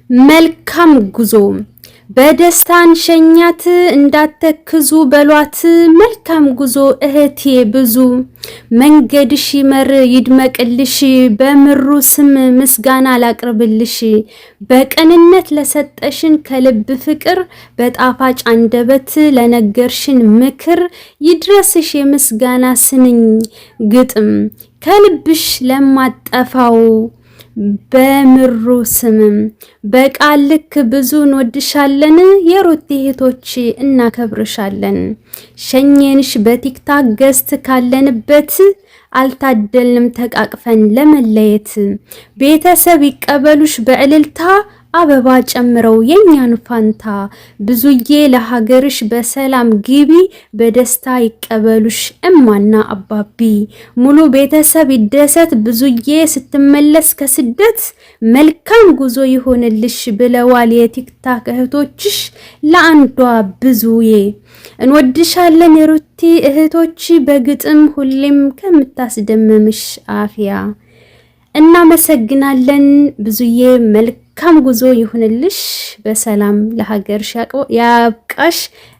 መልካም ጉዞ በደስታ እንሸኛት እንዳተክዙ በሏት። መልካም ጉዞ እህቴ ብዙ መንገድሽ ይመር ይድመቅልሽ፣ በምሩ ስም ምስጋና ላቅርብልሽ። በቅንነት ለሰጠሽን ከልብ ፍቅር፣ በጣፋጭ አንደበት ለነገርሽን ምክር፣ ይድረስሽ የምስጋና ስንኝ ግጥም ከልብሽ ለማጠፋው በምሩ ስምም በቃል ልክ ብዙ እንወድሻለን፣ የሩቲ እህቶች እናከብርሻለን። ሸኘንሽ በ TikTok guest ካለንበት አልታደልንም ተቃቅፈን ለመለየት። ቤተሰብ ይቀበሉሽ በእልልታ አበባ ጨምረው የኛን ፋንታ። ብዙዬ ለሀገርሽ በሰላም ግቢ፣ በደስታ ይቀበሉሽ እማና አባቢ። ሙሉ ቤተሰብ ይደሰት ብዙዬ ስትመለስ ከስደት። መልካም ጉዞ ይሆንልሽ ብለዋል የ TikTok እህቶችሽ ለአንዷ ብዙዬ። እንወድሻለን የሩቲ እህቶች በግጥም ሁሌም ከምታስደምምሽ አፍያ እናመሰግናለን። ብዙዬ መልካም ጉዞ ይሁንልሽ፣ በሰላም ለሀገርሽ ያብቃሽ።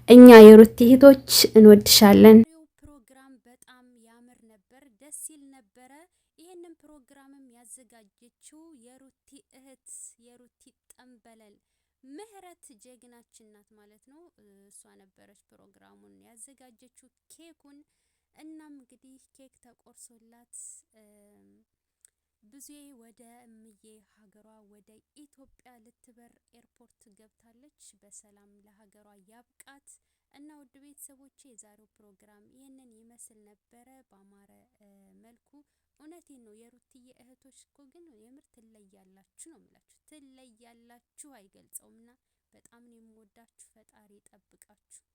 እኛ የሩቲ እህቶች እንወድሻለን። ፕሮግራም በጣም ያምር ነበር፣ ደስ ይል ነበረ። ይህንን ፕሮግራምም ያዘጋጀችው የሩቲ እህት የሩቲ ጠንበለል ምህረት ጀግናችን ናት ማለት ነው። እሷ ነበረች ፕሮግራሙን ያዘጋጀችው ኬኩን። እናም እንግዲህ ኬክ ተቆርሶላት ብዙዬ ወደ እምዬ ሀገሯ ወደ ኢትዮጵያ ልትበር ኤርፖርት ገብታለች። በሰላም ለሀገሯ ያብቃት እና ውድ ቤተሰቦቼ የዛሬው ፕሮግራም ይህንን ይመስል ነበረ። በአማረ መልኩ እውነቴን ነው። የሩትዬ እህቶች እኮ ግን የምር ትለያላችሁ ነው የምላችሁ፣ ትለያላችሁ አይገልጸውም። እና በጣም ነው የምወዳችሁ። ፈጣሪ ይጠብቃችሁ።